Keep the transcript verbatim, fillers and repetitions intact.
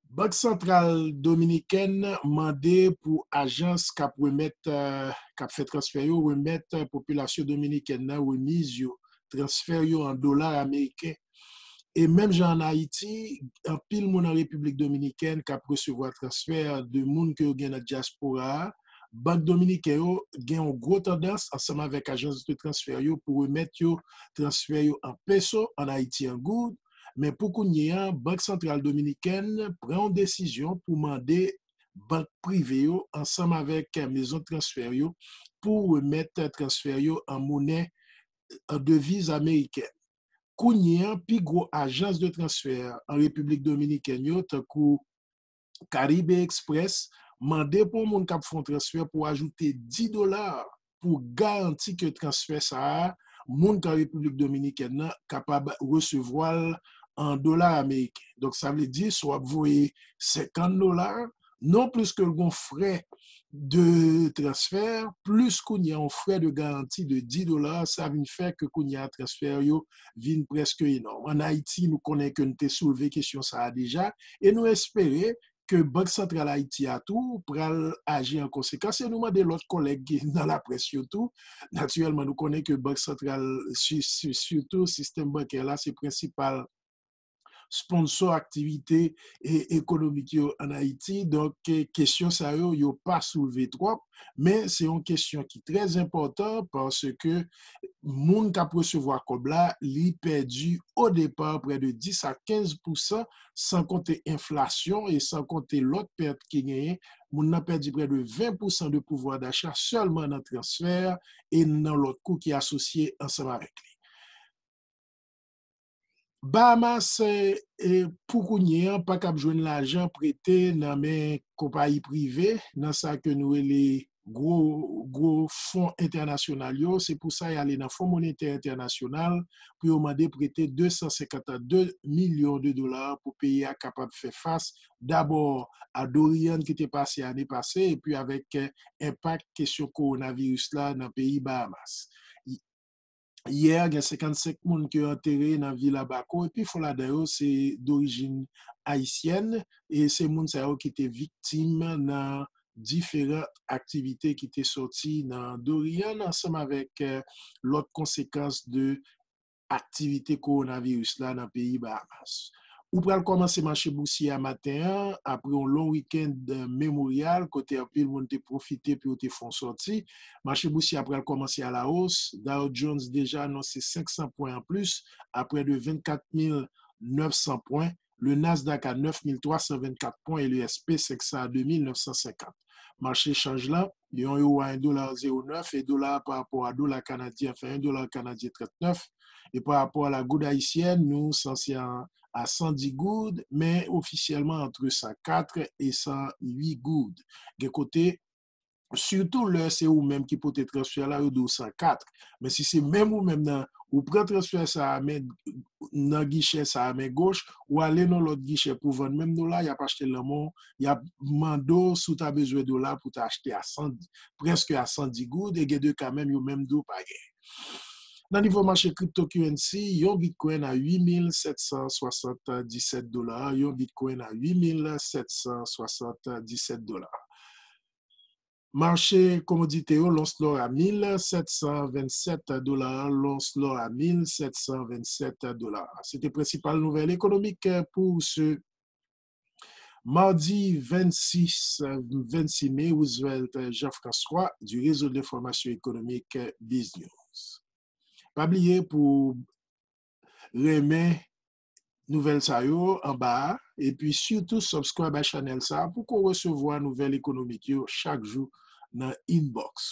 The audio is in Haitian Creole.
Bank Santral Dominikèn mande pou ajans k ap remèt, eh, k ap fè transfè yo, remèt popilasyon dominikèn nan remiz yo, transfè yo an dola ameriken. E menm jan ann Ayiti, anpil moun an Repiblik Dominikèn k ap resevwa transfè de moun ke yo gen nan dyaspora a, bank dominiken yo gen yon gwo tandans ansanm avèk ajans de transfè yo pou remèt yo transfè yo an peso, ann Ayiti an goud. Men pou kounye a, Bank Santral Dominikèn pran yon desizyon pou mande bank prive yo ansanm avèk mezon transfè yo pou remèt transfè yo an monè, an deviz amerikèn. Kounye a, pi gwo ajans de transfè an Repiblik Dominikèn yo, tankou Caribe Express, mande pou yon moun k ap fè yon transfè pou ajoute dis dola pou garanti ke transfè sa a, moun k an Repiblik Dominikèn nan kapab resevwa l an dola ameriken. Donk, sa vle di, si w ap voye senkant dola, non plis ke l gon frè de transfè, plis kounye a yon frè de garanti de dis dola, sa vin fè ke kounye a transfè yo vin prèske enòm. Ann Ayiti, nou konnen ke n te soulve kesyon sa a deja, e nou espere ke Bank Santral Ayiti a tou pral aji an konsekans, e nou mande lòt kòlèg ki nan laprès yo tou. Natirèlman, nou konnen ke Bank Santral, si- si- sitou sistèm bankè la, se prensipal sponsò aktivite e- ekonomik yo ann Ayiti. Donk, eh, kesyon sa yo, yo pa soulve twòp, men se yon kesyon ki trè enpòtan paske moun k ap resevwa kòb la, li pèdi o depa prè de dis a kenz pousan, san konte enflasyon e san konte lòt pèt ki genyen. Moun nan pèdi prè de ven pousan de pouvwa dacha sèlman nan transfè e nan lòt kou ki asosye ansanm avèk li. Bahamas, eh, eh, pou kounye a, pa kab jwenn lajan prete nan men konpayi prive, nan sa ke nou rele gwo, gwo fon entènasyonal yo. Se pou sa y ale nan Fon Monetè Entènasyonal pou yo mande prete de san senkant de milyon de dola pou peyi a kapab fè fas dabò a Dorian ki te pase ane pase, epi avèk, eh, enpak kesyon kowonaviris la nan peyi Bahamas. Yè, gen senkannsenk moun ke yo antere nan vil Abaco, e pifò ladan yo se dorijin ayisyèn, e se moun sa yo ki te viktim nan diferan aktivite ki te sòti nan Dorian ansanm avèk, eh, lòt konsekans de aktivite kowonaviris la nan peyi Bahamas. Ou pral kòmanse mache bousye a maten an, apre yon long wikenn, eh, Memoryal, kote anpil moun te pwofite pou yo te fè yon sòti. Mache bousye a pral kòmanse alawos. Dow Jones deja anonse senk san pwen anplis, a prè de vennkat mil nèf san pwen. Le Nasdaq a nèf mil twa san vennkat pwen e le S P senk san a de mil nèf san senkant. Mache chanj lan, yon ewo a en dola zewo nèf e dola a pa rapò a dola kanadyen, anfen, en dola kanadyen trannèf, e pa rapò a la goud ayisyèn, nou sanse a, a san dis goud, men ofisyèlman antre san kat e san uit goud. Gen kote, sitou lè se ou menm ki pote transfè la, yo di w san kat. Men si se menm ou menm nan, ou pran transfè sa a, men nan gichè sa a, men goch, ou ale nan lòt gichè pou vann menm dola, y ap achte l nan men w, y ap mande w si w ta bezwen dola pou ta achte a san, prèske a san dis goud, e gen de ka menm yo menm di w pa gen. Nan nivo mache cryptocurrency, yon Bitcoin a uit mil sèt san swasanndisèt dola, yon Bitcoin a uit mil sèt san swasanndisèt dola. Mache komodite yo, lons lò a mil sèt san vennsèt dola, lons lò a mil sèt san vennsèt dola. Se te prensipal nouvèl ekonomik pou se madi vennsis, vennsis me, Roosevelt Jean-François du réseau de l'information économique Biz News. Pa bliye pou renmen nouvèl sa yo anba a, epi sitou subscribe a chanèl sa a pou ko resevwa nouvèl ekonomik yo chak jou nan inbox.